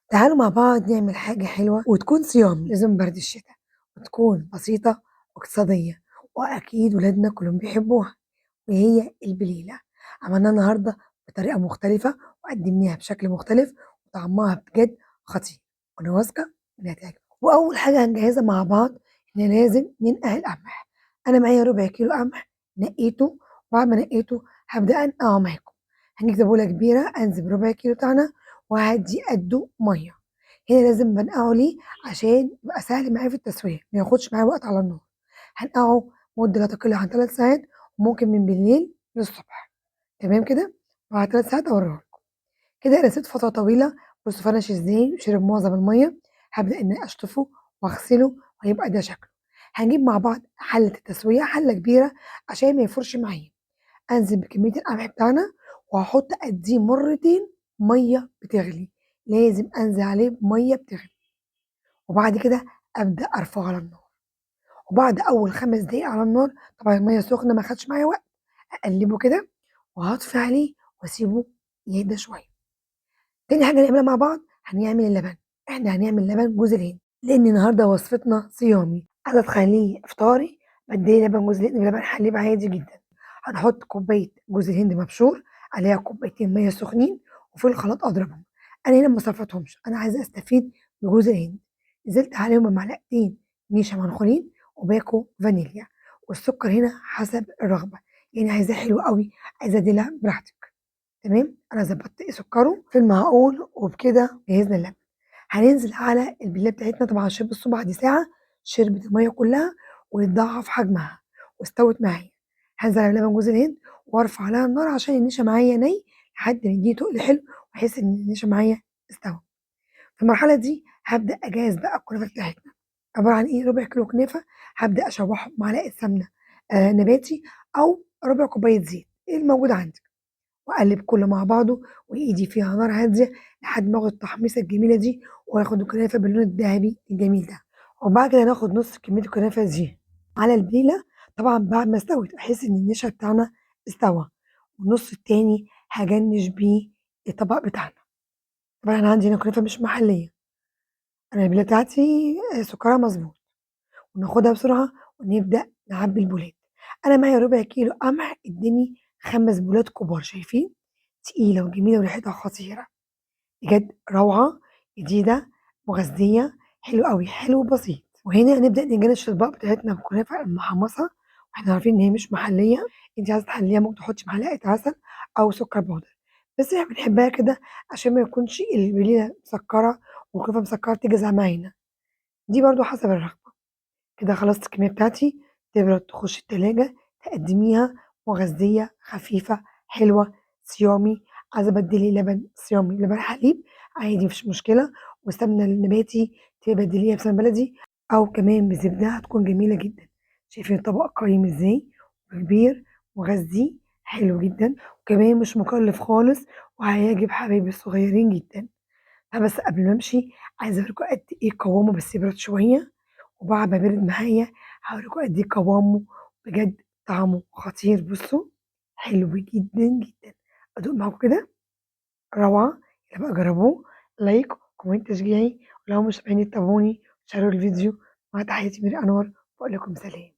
تعالوا مع بعض نعمل حاجة حلوة وتكون صيامي لازم برد الشتاء، وتكون بسيطة واقتصادية، وأكيد ولادنا كلهم بيحبوها، وهي البليلة. عملناها النهاردة بطريقة مختلفة وقدمناها بشكل مختلف وطعمها بجد خطير، وأنا واثقة إنها هتعجبكم. وأول حاجة هنجهزها مع بعض إن لازم ننقع القمح. أنا معايا ربع كيلو قمح نقيته، وبعد ما نقيته هبدأ أنقعه معاكم. هنجيب بولة كبيرة، أنزل بربع كيلو بتاعنا وهدي قده مية. هنا لازم بنقعه ليه؟ عشان يبقى سهل معايا في التسوية، ما ياخدش معايا وقت على النار. هنقعه مدة لا تقل عن 3 ساعات، وممكن من بالليل للصبح. تمام كده؟ بعد 3 ساعات أوريها لكم. كده أنا سبته فترة طويلة، بصوا فرش إزاي وشرب معظم المية. هبدأ إن أنا أشطفه وأغسله وهيبقى ده شكله. هنجيب مع بعض حلة التسوية، حلة كبيرة عشان ما يفرش معايا. أنزل بكمية القمح بتاعنا وهحط قديه مرتين مية بتغلي، لازم أنزل عليه بمية بتغلي. وبعد كده أبدأ أرفعه على النار، وبعد أول 5 دقايق على النار، طبعا المية سخنة ما خدش معايا وقت، أقلبه كده وهطفي عليه وأسيبه يهدى شوية. تاني حاجة نعملها مع بعض هنعمل اللبن. احنا هنعمل لبن جوز الهند، لأن النهارده وصفتنا صيامي، عايزة تخليه إفطاري بديه لبن جوز الهند بلبن حليب عادي جدا. هنحط كوباية جوز الهند مبشور عليها كوبايتين مية سخنين، وفي الخلاط أضربهم. أنا هنا ما صفيتهمش، أنا عايزة أستفيد بجوز الهند. نزلت عليهم بمعلقتين نشا منخولين وباكو فانيليا، والسكر هنا حسب الرغبة، يعني عايزاه حلو قوي، عايزة دلع براحتك. تمام، أنا ظبطت سكره في المعقول، وبكده جهزنا اللبن. هننزل على البليلة بتاعتنا. طبعا شربت الصبح بعد ساعة، شربت المية كلها واتضاعف حجمها واستوت معايا. هنزل على لبن جوز الهند وارفع عليها النار عشان النشا معايا ني لحد ما يديني تقل حلو واحس ان النشا معايا استوى. في المرحلة دي هبدأ اجهز بقى الكنافة بتاعتنا. عبارة عن ايه؟ ربع كيلو كنافة هبدأ اشوحه بمعلقة سمنة نباتي او ربع كوباية زيت الموجود عندك، واقلب كله مع بعضه وايدي فيها نار هادية لحد ما اخد التحميصة الجميلة دي واخد الكنافة باللون الذهبي الجميل ده. وبعد كده ناخد نص كمية الكنافة دي على البليلة، طبعا بعد ما استوت احس ان النشا بتاعنا استوى، والنص التاني هجنش بيه الطبق بتاعنا. طبعا انا عندي هنا كنافة مش محلية، انا البليلة بتاعتي سكرها مظبوط. وناخدها بسرعة ونبدأ نعبي البولات. انا معايا ربع كيلو قمح اداني 5 بولات كبار، شايفين؟ تقيلة وجميلة وريحتها خطيرة بجد، روعة، جديدة مغذية، حلو قوي، حلو وبسيط. وهنا هنبدأ نجنش الأطباق بتاعتنا بالكنافة المحمصة، واحنا عارفين ان هي مش محلية، انت عايزة تحليها ممكن تحطي معلقة عسل او سكر بودر، بس احنا بنحبها كده عشان ما يكونش البليلة مسكرة والكنافة مسكرة تجزع معانا، دي برضو حسب الرغبة. كده خلصت الكمية بتاعتي، تبرد تخش التلاجة، تقدميها مغذية خفيفة حلوة صيامي. عايزة بدلي لبن صيامي لبن حليب عادي مفيش مشكلة، والسمنة النباتي تبدليها بسمنة بلدي أو كمان بزبدة، هتكون جميلة جدا. شايفين الطبق قايم ازاي؟ كبير مغذي حلو جدا، وكمان مش مكلف خالص، وهيعجب حبايبي الصغيرين جدا. بس قبل ما امشي عايزة اوريكم قد ايه قوامه، بس يبرد شوية، وبعد ما برد معايا هوريكم قد ايه قوامه، بجد طعمه خطير. بصوا حلو جدا جدا، ادوق معاكم كده روعة. يلا بقى جربوه، like comment تشجيعي، ولو مش متابعيني تابعوني وشيروا الفيديو. مع تحياتي ميري انور، واقول لكم سلام.